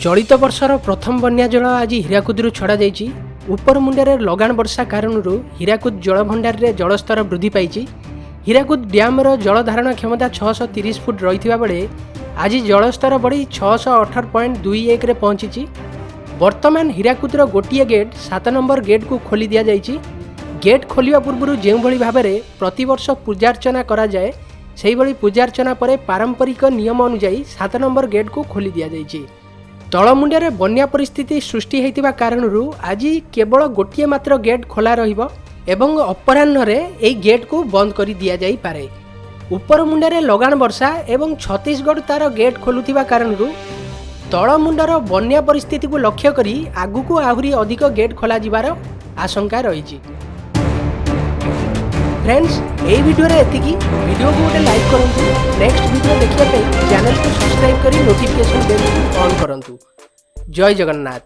ଚଳିତ ବର୍ଷର ପ୍ରଥମ ବନ୍ୟା ଜଳ ଆଜି ହୀରାକୁଦରୁ ଛଡ଼ାଯାଇଛି। ଉପରମୁଣ୍ଡରେ ଲଗାଣ ବର୍ଷା କାରଣରୁ ହୀରାକୁଦ ଜଳଭଣ୍ଡାରରେ ଜଳସ୍ତର ବୃଦ୍ଧି ପାଇଛି। ହୀରାକୁଦ ଡ୍ୟାମ୍ର ଜଳଧାରଣ କ୍ଷମତା 630 ଫୁଟ ରହିଥିବା ବେଳେ ଆଜି ଜଳସ୍ତର ବଢ଼ି 618.21ରେ ପହଞ୍ଚିଛି। ବର୍ତ୍ତମାନ ହୀରାକୁଦର ଗୋଟିଏ ଗେଟ୍, 7 ନମ୍ବର ଗେଟ୍କୁ ଖୋଲି ଦିଆଯାଇଛି। ଗେଟ୍ ଖୋଲିବା ପୂର୍ବରୁ ଯେଉଁଭଳି ଭାବରେ ପ୍ରତିବର୍ଷ ପୂଜାର୍ଚ୍ଚନା କରାଯାଏ, ସେହିଭଳି ପୂଜାର୍ଚ୍ଚନା ପରେ ପାରମ୍ପରିକ ନିୟମ ଅନୁଯାୟୀ 7 ନମ୍ବର ଗେଟ୍କୁ ଖୋଲି ଦିଆଯାଇଛି। ତଳମୁଣ୍ଡରେ ବନ୍ୟା ପରିସ୍ଥିତି ସୃଷ୍ଟି ହୋଇଥିବା କାରଣରୁ ଆଜି କେବଳ ଗୋଟିଏ ମାତ୍ର ଗେଟ୍ ଖୋଲା ରହିବ ଏବଂ ଅପରାହ୍ନରେ ଏହି ଗେଟ୍କୁ ବନ୍ଦ କରି ଦିଆଯାଇପାରେ। ଉପରମୁଣ୍ଡରେ ଲଗାଣ ବର୍ଷା ଏବଂ ଛତିଶଗଡ଼ ତାର ଗେଟ୍ ଖୋଲୁଥିବା କାରଣରୁ ତଳମୁଣ୍ଡର ବନ୍ୟା ପରିସ୍ଥିତିକୁ ଲକ୍ଷ୍ୟ କରି ଆଗକୁ ଆହୁରି ଅଧିକ ଗେଟ୍ ଖୋଲାଯିବାର ଆଶଙ୍କା ରହିଛି। ଫ୍ରେଣ୍ଡସ୍, ଏହି ଭିଡ଼ିଓରେ ଏତିକି। ଭିଡ଼ିଓକୁ ଗୋଟେ ଲାଇକ୍ କରନ୍ତୁ। ନେକ୍ସଟ ଭିଡ଼ିଓ ଦେଖିବା ପାଇଁ ଚ୍ୟାନେଲକୁ ସବସ୍କ୍ରାଇବ୍ କରି ନୋଟିଫିକେସନ୍ ବେଲ୍କୁ ଅନ୍ କରନ୍ତୁ। ଜୟ ଜଗନ୍ନାଥ।